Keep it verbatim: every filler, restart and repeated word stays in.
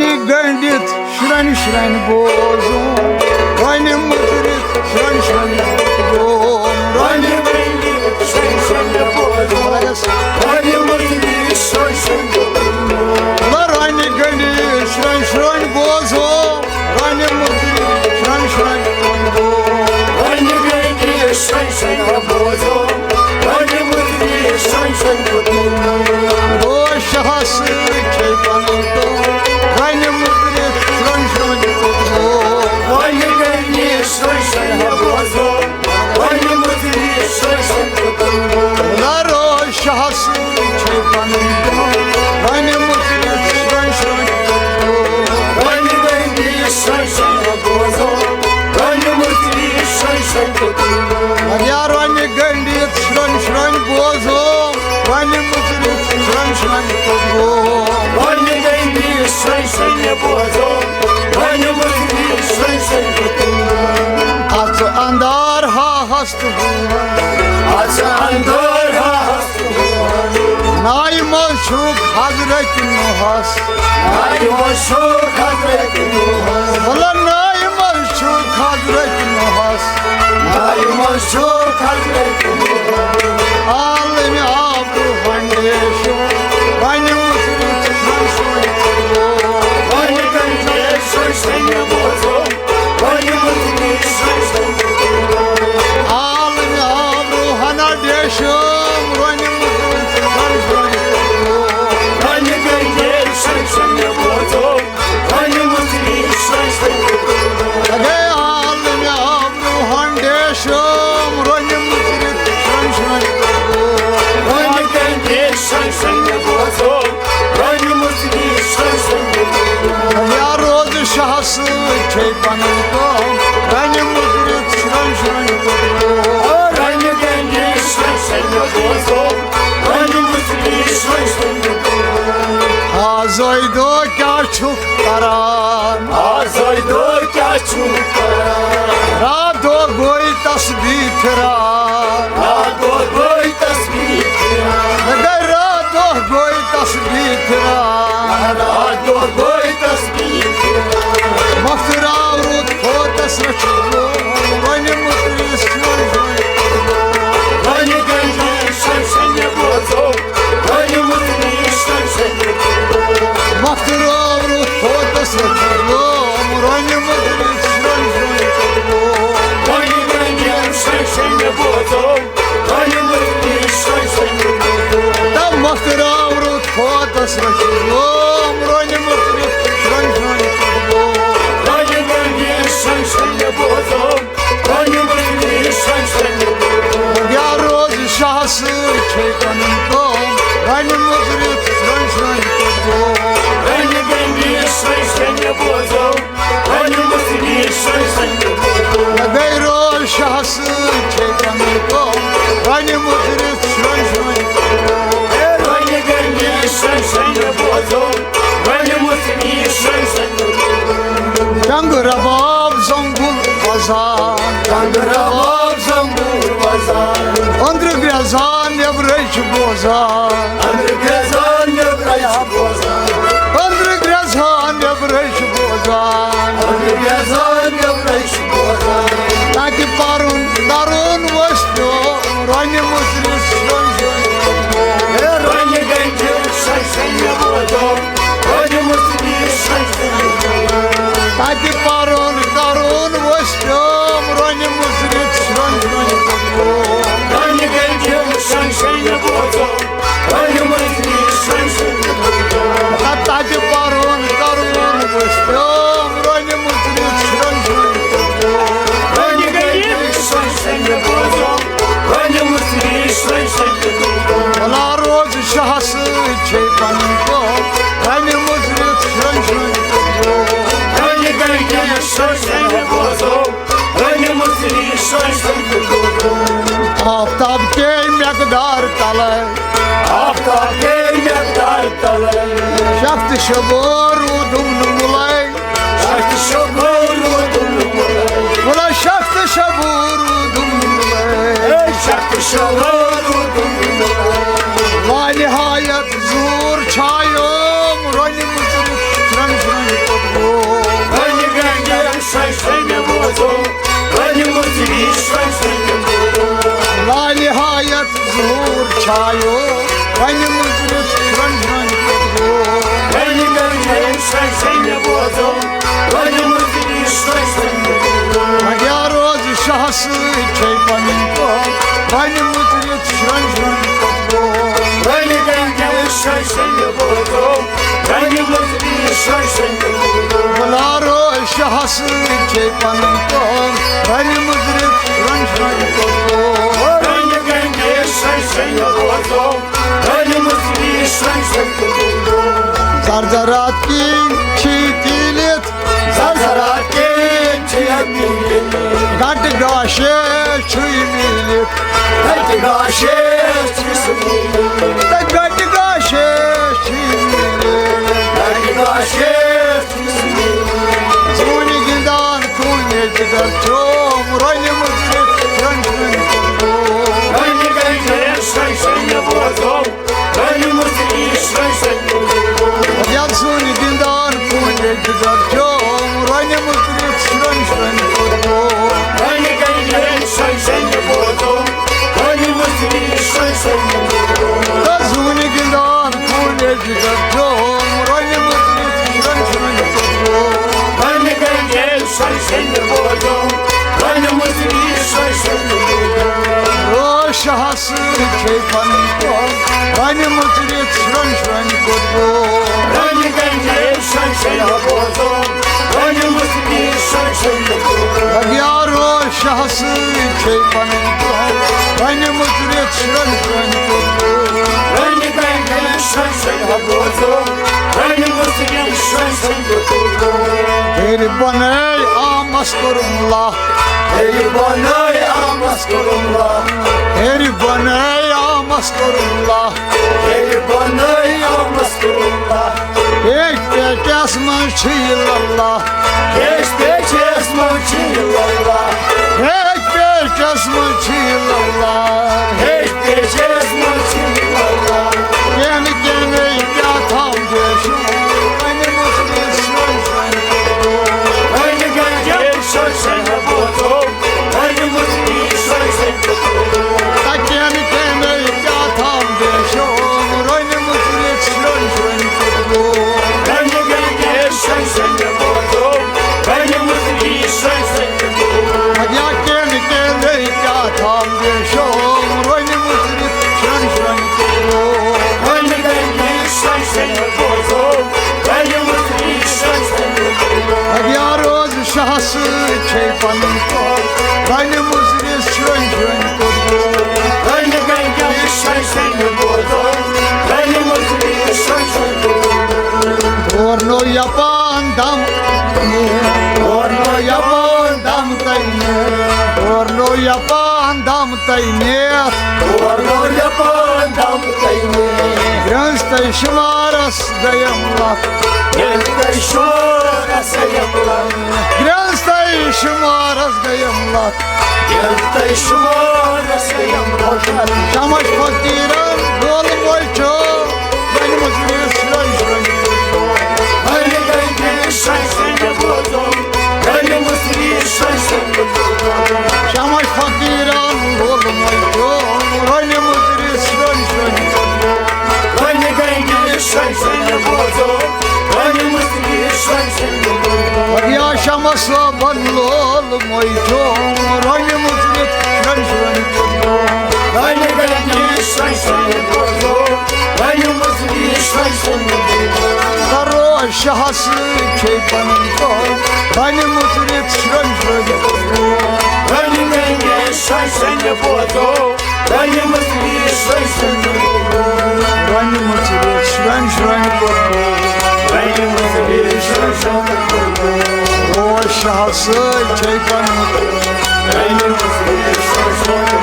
گٔنٛڈِتھ شرٛنۍ شرٛنۍ بوزُن، رۄنہِ مُژرِتھ شرٛنۍ شرٛنۍ بوزُن۔ رۄنہِ گٔنٛڈِتھ شرٛنۍ شرٛنۍ بوزُن، رۄنہِ مُژرِتھ شرٛنۍ شرٛنۍ بوزُن۔ رۄنہِ گٔنٛڈِتھ شرٛنۍ شرٛنۍ بوزُن، رۄنہِ مُژرِتھ شرٛنۍ شرٛنۍ بوزُن۔ رۄنہِ گٔنٛڈِتھ شرٛنۍ شرٛنۍ بوزُن، رۄنہِ مُژرِتھ شرٛنۍ شرٛنۍ بوزُن۔ بوز شاہس سۭتۍ چھے پنُن تہٕ رۄنہِ مُژرِتھ شرٛنۍ شرٛنۍ بوزُن۔ رۄنہِ گٔنٛڈِتھ شرٛنۍ شرٛنۍ بوزُن، رۄنہِ مُژرِتھ شرٛنۍ شرٛنۍ بوزُن۔ نہ روز شاہس سۭتۍ چھے پنٕنۍ تہٕ رۄنہِ مُژرِتھ شرٛنۍ شرٛنۍ بوزُن۔ رۄنہِ گٔنٛڈِتھ شرٛنۍ شرٛنۍ بوزُن، رۄنہِ مُژرِتھ شرٛنۍ شرٛنۍ بوزُن۔ یا رۄنہِ گٔنٛڈِتھ شرٛنۍ شرٛنۍ بوزُن، رۄنہِ مُژرِتھ شرٛنۍ شرٛنۍ بوزُن۔ رۄنہِ گٔنٛڈِتھ شرٛنۍ شرٛنۍ بوزُن، رۄنہِ مُژرِتھ شرٛنۍ شرٛنۍ بوزُن۔ اژٕ اندار ہا ہست ہُوس۔ اژٕ اندار ہا ہست ہُوس۔ نایہِ منٛز چھُکھ حضرت نوحس۔ نایہِ منٛز چھُکھ حضرت نوحس۔ وَلہٕ نایہِ منٛز چھُکھ حضرت نوحس۔ نایہِ منٛز چھُکھ حضرت نوحس۔ عالمِ آبرو ہنڈیشو، رۄنہِ مُژرِتھ شرٛنۍ شرٛنۍ بوزُن۔ رۄنہِ گٔنٛڈِتھ شرٛنۍ شرٛنۍ بوزُن۔ رۄنہِ مُژرِتھ شرٛنۍ شرٛنۍ بوزُن۔ عالمِ آبرو ہنا ڈیشم، رۄنہِ مُژرِتھ شرٛنۍ شرٛنۍ بوزُن۔ رۄنہِ گٔنٛڈِتھ شرٛنۍ شرٛنۍ بوزُن۔ رۄنہِ مُژرِتھ شرٛنۍ شرٛنۍ بوزُن۔ اگے عالمِ آبرو ہن ڈیشم، رۄنہِ مُژرِتھ شرٛنۍ شرٛنۍ بوزُن۔ رۄنہِ گٔنٛڈِتھ شرٛنۍ شرٛنۍ بوزُن۔ رۄنہِ مُژرِتھ شرٛنۍ شرٛنۍ بوزُن۔ یا روز شاہ سۭتۍ چھے پنٕنۍ کٲم، رۄنہِ مُژرِتھ شرٛنۍ شرٛنۍ بوزُن۔ رۄنہِ گٔنٛڈِتھ شرٛنۍ شرٛنۍ بوزُن۔ رۄنہِ مُژرِتھ شرٛنۍ شرٛنۍ بوزُن۔ آزے دۄہ کیٛاہ چھُکھ کران؟ آزے دۄہ کیٛاہ چھُکھ کران؟ راتھ دۄہ گوٚے تسبیح پھِران۔ راتھ دۄہ گوٚے تسبیح پھِران۔ مگر راتھ دۄہ گوٚے تسبیح پھِران۔ راتھ دۄہ گوٚے تسبیح پھِران۔ مۄختہٕ راو رُت فوتس رٔچھِتھ گوٚو، رۄنہِ مُژرِتھ شرٛنۍ شرٛنۍ بوزُن۔ رۄنہِ گٔنٛڈِتھ شرٛنۍ شرٛنۍ بوزُن۔ رۄنہِ مُژرِتھ شرٛنۍ شرٛنۍ بوزُن۔ مۄختہٕ راو رُت فوتس رٔچھِتھ گوٚو، رۄنہِ مُژرِتھ شرٛنۍ شرٛنۍ بوزُن۔ رۄنہِ گٔنٛڈِتھ شرٛنۍ شرٛنۍ بوزُن۔ رۄنہِ مُژرِتھ شرٛنۍ شرٛنۍ بوزُن۔ تہٕ مۄختہٕ راو رُت فوتس رٔچھِتھ گوٚو، رۄنہِ مُژرِتھ شرٛنۍ شرٛنۍ بوزُن۔ رۄنہِ گٔنٛڈِتھ شرٛنۍ شرٛنۍ بوزُن۔ رۄنہِ مُژرِتھ شرٛنۍ شرٛنۍ بوزُن۔ یا روز شاہ سۭتۍ چھے پنٕنۍ کٲم، رۄنہِ مُژرِتھ شرٛنۍ شرٛنۍ بوزُن۔ رۄنہِ گٔنٛڈِتھ شرٛنۍ شرٛنۍ بوزُن۔ رۄنہِ مُژرِتھ شرٛنۍ شرٛنۍ بوزُن۔ گٔے روز شاہ سۭتۍ چھے پنٕنۍ کٲم، رۄنہِ مُژرِتھ شرٛنۍ شرٛنۍ بوزُن۔ رۄنہِ گٔنٛڈِتھ شرٛنۍ شرٛنۍ بوزُن۔ رۄنہِ مُژرِتھ شرٛنۍ شرٛنۍ بوزُن۔ ٹنٛگہٕ رباب زنٛگُل وزان۔ ٹنٛگہٕ رباب زنٛگُل وزان۔ أنٛدرٕ گرٛٮ۪زان نٮ۪برَے چھُ بوزان۔ أنٛدرٕ گرٛٮ۪زان نٮ۪برَے چھُ بوزان۔ أنٛدرٕ گرٛٮ۪زان نٮ۪برَے چھُ بوزان۔ أنٛدرٕ گرٛٮ۪زان نٮ۪برَے چھُ بوزان۔ تَتہِ پَرُن تَرُن وَسہِ پیوٚو، رۄنہِ مُژرِس شرٛنۍ شرٛنۍ۔ ہے رۄنہِ گٔنٛڈِس شرٛنۍ شرٛنۍ بوزُن۔ رۄنہِ مُژرِس شرٛنۍ شرٛنۍ بوزُن۔ تَتہِ پَرُن تَرُن وَسہِ پیوٚو، رۄنہِ مُژرِس شرٛنۍ شرٛنۍ بوزُن۔ رۄنہِ گٔنٛڈِس شرٛنۍ شرٛنۍ بوزُن۔ رۄنہِ مُژرِس شرٛنۍ شرٛنۍ بوزُن۔ تَتہِ پَرُن تَرُن وَسہِ پیوٚو، رۄنہِ مُژرِس شرٛنۍ شرٛنۍ بوزُن۔ رۄنہِ گٔنٛڈِس شرٛنۍ شرٛنۍ بوزُن۔ رۄنہِ مُژرِس شرٛنۍ شرٛنۍ بوزُن۔ وَلا روز شاہ سۭتۍ چھے پَنٕنۍ کٲم، رۄنہِ مُژرِس شرٛنۍ شرٛنۍ بوزُن۔ رۄنہِ گٔنٛڈِس شرٛنۍ شرٛنۍ بوزُن۔ رۄنہِ مُژرِس شرٛنۍ شرٛنۍ بوزُن۔ آفتاب کے مقدار تلے۔ آفتاب کے مقدار تلے۔ شخت شبو روٗدُم نہٕ مُلے۔ شخت شبو روٗدُم نہٕ مُلے۔ وَلا شخت شبو روٗدُم نہٕ مُلے۔ اے شخت شبو روٗدُم نہٕ مُلے۔ لا نہایت زوٗر چھایوم، رۄنہِ مُژرِس شرٛنۍ شرٛنۍ سۭتۍ چھے پنٕنۍ کٲم، رنہِ مُژرِتھ رۄنٛجہِ رۄنٛجہِ کوٚت گوٚو۔ رنہِ گنٛگہِ شنٛگہِ شنٛگہِ بوزو، رنہِ مُژرِتھ شنٛگہِ شنٛگہِ کوٚت گوٚو۔ زرزرات کِنۍ چھِ تیٖلِتھ، زرزرات کِنۍ چھِ تیٖلِتھ۔ گنٛٹہٕ گاشے چھُے میٖلِتھ۔ گنٛٹہٕ گاشے چھُے میٖلِتھ۔ تہٕ گنٛٹہٕ گاشے چھُے میٖلِتھ۔ گنٛٹہٕ گاشے زوٗنہِ گِنٛدان کوٗنہِ جِگر چوم، رۄنہِ مُژرِتھ رۄنٛجہِ رۄنٛجہِ کوٚت گوٚو۔ رۄنہِ گنٛگہِ شنٛگہِ شنٛگہِ بوزو، رۄنہِ مُژرِتھ شنٛگہِ شنٛگہِ کوٚت گوٚو۔ یَتھ زوٗنہِ گِنٛدان کوٗنہِ جِگر چوم، رۄنہِ مُژرِتھ رۄنٛجہِ رۄنٛجہِ کوٚت گوٚو۔ رۄنہِ گنٛگہِ شنٛگہِ شنٛگہِ بوزو، رۄنہِ مُژرِتھ شنٛگہِ شنٛگہِ کوٚت گوٚو۔ تہٕ زوٗنہِ گِنٛدان کوٗنہِ جِگر چوم، رۄنہِ مُژرِتھ رۄنٛجہِ رۄنٛجہِ کوٚت گوٚو۔ رۄنہِ گنٛگہِ شنٛگہِ شنٛگہِ بوزو، رۄنہِ مُژرِتھ شنٛگہِ شنٛگہِ کوٚت گوٚو۔ او شاہس سۭتۍ چھے پنٕنۍ کٲم، رۄنہِ مُژرِتھ رۄنٛجہِ رۄنٛجہِ کوٚت گوٚو۔ رۄنہِ گنٛگہِ شنٛگہِ شنٛگہِ بوزو، رۄنہِ مُژرِتھ شنٛگہِ شنٛگہِ کوٚت گوٚو۔ یارو شاہس سۭتۍ چھے پنٕنۍ کٲم، رۄنہِ مُژرِتھ رۄنٛجہِ رۄنٛجہِ کوٚت گوٚو۔ رۄنہِ گنٛگہِ شنٛگہِ شنٛگہِ بوزو، رۄنہِ مُژرِتھ شنٛگہِ شنٛگہِ کوٚت گوٚو۔ ہیٚرِ بۄنَے آمس کوٚرُم لَہ۔ ہیٚرِ بۄنَے آمس کوٚرُم لَہ۔ ہیٚرِ بۄنَے آمس کوٚرُم لَہ۔ ہیٚرِ بۄنَے آمس کوٚرُم لَہ۔ ہیٚچھ پیٹس منٛز چھُ یہِ لَلہ۔ ہیٚچھ پیٹس منٛز چھُ یہِ لَلہ۔ ہیٚچھ پیٹس منٛز چھُ یہِ لَلہ۔ ہیٚچھ پیٹس منٛز چھُ یہِ لَلہ۔ کینہہ کینہہ کیٛاہ تھاوٕ بے شوٗب، وۄنۍ مُژرِتھ شرٛنۍ شرٛنۍ کوٚت گوٚو۔ وۄنۍ گنٛگہِ شنٛگہِ شنٛگہِ بوزو، رۄنہِ مُژرِتھ شنٛگہِ شنٛگہِ کوٚت گوٚو۔ تہٕ کینہہ کینہہ کیٛاہ تھاوٕ بے شوٗب، رۄنہِ مُژرِتھ شرٛنۍ شرٛنۍ کوٚت گوٚو۔ رۄنہِ گنٛگہِ شنٛگہِ شنٛگہِ بوزو، رۄنہِ مُژرِتھ شنٛگہِ شنٛگہِ کوٚت گوٚو۔ یا کینہہ کینہہ کیٛاہ تھاوٕ بے شوٗب، رۄنہِ مُژرِتھ شرٛنۍ شرٛنۍ کوٚت گوٚو۔ رۄنہِ گنٛگہِ شنٛگہِ شنٛگہِ بوزو، رۄنہِ مُژرِتھ شنٛگہِ شنٛگہِ کوٚت گوٚو۔ یا روز شاہ سۭتۍ چھے پنٕنۍ کٲم، رۄنہِ مُژرِتھ شرٛنۍ شرٛنۍ کوٚت گوٚو۔ رۄنہِ گنٛگہِ شنٛگہِ شنٛگہِ بوزو، رۄنہِ مُژرِتھ شرٛنۍ شرٛنۍ کوٚت گوٚو۔ تورنو یپان دم، تورنو یپان دم تَے، تورنو یپان دم تَے نیتھ۔ تورنو یپان دم تَے نیتھ۔ گرٛنٛز تَے شُمارس گٔیم لَتھ۔ گرٛنٛز تَے شُمارس گٔیم لَتھ۔ گرٛنٛز تَے شُمارس گٔیم لَتھ۔ گرٛنٛز تَے شُمارس گٔیم لَتھ۔ شمس فقیرن لولہٕ مۄچھو، رۄنہِ مُژرِتھ شرٛنۍ شرٛنۍ کوٚت گوٚو۔ رۄنہِ گنٛگہِ شنٛگہِ شنٛگہِ بوزو، رۄنہِ مُژرِتھ شنٛگہِ شنٛگہِ کوٚت گوٚو۔ شمس فقیرن لولہٕ مۄچھو، رۄنہِ مُژرِتھ شرٛنۍ شرٛنۍ کوٚت گوٚو۔ رۄنہِ گنٛگہِ شنٛگہِ شنٛگہِ بوزو، رۄنہِ مُژرِتھ شنٛگہِ شنٛگہِ کوٚت گوٚو۔ یا شمس صٲبن لولہٕ مۄچھو، رۄنہِ مُژرِتھ شرٛنۍ شرٛنۍ کوٚت گوٚو۔ رۄنہِ گنٛگہِ شنٛگہِ شنٛگہِ بوزو، رۄنہِ مُژرِتھ شنٛگہِ شنٛگہِ کوٚت گوٚو۔ کرو شاہ سۭتۍ چھے پنٕنۍ کٲم، رۄنہِ مُژرِتھ شرٛنۍ شرٛنۍ کوٚت گوٚو۔ رۄنہِ گنٛگہِ شنٛگہِ شنٛگہِ بوزو، رۄنہِ مُژرِتھ شرٛنۍ شرٛنۍ کوٚت گوٚو۔ رۄنہِ مُژرِتھ شرٛنۍ شرٛنۍ کوٚت گوٚو۔ رۄنہِ مُژرِتھ شرٛنۍ شرٛنۍ کوٚت گوٚو۔ روز شاہ سۭتۍ چھے پنٕنۍ کٲم۔ رۄنہِ مُژرِتھ شرٛنۍ شرٛنۍ